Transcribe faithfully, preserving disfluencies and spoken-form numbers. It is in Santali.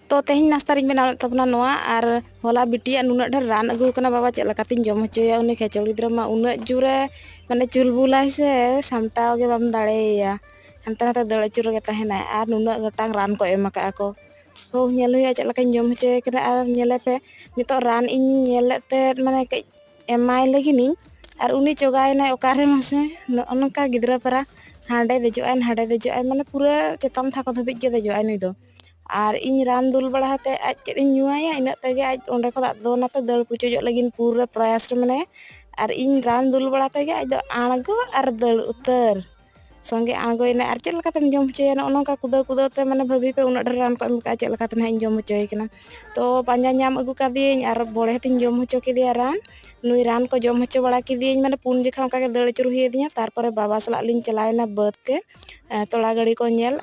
ᱛᱚ ᱛᱮᱦᱮᱧ ᱱᱟᱥᱛᱟ ᱨᱤᱧ ᱵᱮᱱᱟᱣ ᱞᱮᱫ ᱛᱟᱵᱚᱱᱟ ᱱᱚᱣᱟ, ᱟᱨ ᱦᱚᱞᱟ ᱵᱤᱴᱤᱭᱟᱜ ᱱᱩᱱᱟᱹᱜ ᱰᱷᱮᱨ ᱨᱟᱱ ᱟᱹᱜᱩ ᱟᱠᱟᱱᱟ ᱵᱟᱵᱟ, ᱪᱮᱫ ᱞᱮᱠᱟᱛᱤᱧ ᱡᱚᱢ ᱦᱚᱪᱚᱭᱟ? ᱩᱱᱤ ᱠᱷᱮᱪᱚᱲ ᱜᱤᱫᱽᱨᱟᱹ ᱢᱟ ᱩᱱᱟᱹᱜ ᱡᱳᱨᱮ ᱢᱟᱱᱮ ᱪᱩᱞᱵᱩᱞᱟᱭ ᱥᱮ, ᱥᱟᱢᱴᱟᱣ ᱜᱮ ᱵᱟᱢ ᱫᱟᱲᱮᱭᱟᱭᱟ, ᱦᱟᱱᱛᱮ ᱱᱟᱛᱮ ᱫᱟᱹᱲ ᱟᱹᱪᱩᱨ ᱨᱮᱜᱮ ᱛᱟᱦᱮᱱᱟᱭ᱾ ᱟᱨ ᱱᱩᱱᱟᱹᱜ ᱜᱚᱴᱟᱝ ᱨᱟᱱ ᱠᱚ ᱮᱢ ᱟᱠᱟᱫᱼᱟ ᱠᱚ᱾ ᱦᱳ, ᱧᱮᱞ ᱦᱩᱭᱩᱜᱼᱟ ᱪᱮᱫ ᱞᱮᱠᱟᱧ ᱡᱚᱢ ᱦᱚᱪᱚᱭᱮ ᱠᱟᱱᱟ᱾ ᱟᱨ ᱧᱮᱞᱮ ᱯᱮ, ᱱᱤᱛᱚᱜ ᱨᱟᱱ ᱤᱧ ᱧᱮᱞ ᱞᱮᱫ ᱛᱮ ᱢᱟᱱᱮ ᱠᱟᱹᱡ ᱮᱢᱟᱭ ᱞᱟᱹᱜᱤᱫ ᱤᱧ, ᱟᱨ ᱩᱱᱤ ᱪᱚᱜᱟᱭᱮᱱᱟᱭ ᱚᱠᱟᱨᱮ ᱢᱟᱥᱮ᱾ ᱱᱚᱜᱼᱚ ᱱᱚᱝᱠᱟ ᱜᱤᱫᱽᱨᱟᱹ ᱯᱟᱨᱟ, ᱦᱟᱸᱰᱮ ᱫᱮᱡᱚᱜᱼᱟᱭ ᱱᱟᱰᱮ ᱫᱮᱡᱚᱜᱼᱟᱭ, ᱢᱟᱱᱮ ᱯᱩᱨᱟᱹ ᱪᱮᱛᱟᱱ ᱛᱷᱟᱠ ᱫᱷᱟᱹᱵᱤᱡ ᱜᱮ ᱫᱮᱡᱚᱜᱼᱟᱭ ᱱᱩᱭ ᱫᱚ᱾ ᱟᱨ ᱤᱧ ᱨᱟᱱ ᱫᱩᱞ ᱵᱟᱲᱟ ᱠᱟᱛᱮ ᱟᱡ ᱪᱮᱫ ᱤᱧ ᱧᱩᱣᱟᱭᱟ, ᱤᱱᱟᱹᱜ ᱛᱮᱜᱮ ᱟᱡ ᱚᱸᱰᱮ ᱠᱷᱚᱱᱟᱜ ᱫᱚᱱ ᱟᱛᱮ ᱫᱟᱹᱲ ᱯᱩᱪᱩᱡᱚᱜ ᱞᱟᱹᱜᱤᱫ ᱯᱩᱨᱟᱹ ᱯᱨᱚᱭᱟᱥ ᱨᱮ ᱢᱮᱱᱟᱭᱟ᱾ ᱟᱨ ᱤᱧ ᱨᱟᱱ ᱫᱩᱞ ᱵᱟᱲᱟ ᱛᱮᱜᱮ ᱟᱡ ᱫᱚ ᱟᱬᱜᱚ ᱟᱨ ᱫᱟᱹᱲ ᱩᱛᱟᱹᱨ᱾ ᱥᱚᱸᱜᱮ ᱟᱬᱜᱚᱭᱮᱱᱟ᱾ ᱟᱨ ᱪᱮᱫ ᱞᱮᱠᱟᱛᱮᱢ ᱡᱚᱢ ᱦᱚᱪᱚᱭᱟ? ᱱᱚᱜᱼᱚ ᱱᱚᱝᱠᱟ ᱠᱩᱫᱟᱹᱣ ᱠᱩᱫᱟᱹᱣ ᱛᱮ, ᱢᱟᱱᱮ, ᱵᱷᱟᱹᱵᱤ ᱯᱮ, ᱩᱱᱟᱹᱜ ᱰᱷᱮᱨ ᱨᱟᱱ ᱠᱚ ᱮᱢ ᱠᱟᱜᱼᱟ, ᱪᱮᱫ ᱞᱮᱠᱟᱛᱮ ᱱᱟᱦᱟᱜ ᱤᱧ ᱡᱚᱢ ᱦᱚᱪᱚᱭᱮ ᱠᱟᱱᱟ᱾ ᱛᱚ ᱯᱟᱸᱡᱟ ᱧᱟᱢ ᱟᱹᱜᱩ ᱠᱟᱫᱮᱭᱟᱹᱧ ᱟᱨ ᱵᱚᱲᱮ ᱦᱟᱛᱤᱧ ᱡᱚᱢ ᱦᱚᱪᱚ ᱠᱮᱫᱮᱭᱟ ᱨᱟᱱ᱾ ᱱᱩᱭ ᱨᱟᱱ ᱠᱚ ᱡᱚᱢ ᱦᱚᱪᱚ ᱵᱟᱲᱟ ᱠᱮᱫᱮᱭᱟᱹᱧ, ᱢᱟᱱᱮ, ᱯᱩᱱ ᱡᱚᱠᱷᱟ ᱚᱱᱠᱟ ᱜᱮ ᱫᱟᱹᱲ ᱟᱹᱪᱩᱨ ᱦᱩᱭ ᱟᱹᱫᱤᱧᱟ᱾ ᱛᱟᱨᱯᱚᱨᱮ ᱵᱟᱵᱟ ᱥᱟᱞᱟᱜ ᱞᱤᱧ ᱪᱟᱞᱟᱣᱮᱱᱟ ᱵᱟᱹᱫᱽ ᱛᱮ, ᱮ, ᱛᱚᱲᱟ ᱜᱟᱹᱲᱤ ᱠᱚ ᱧᱮᱞ᱾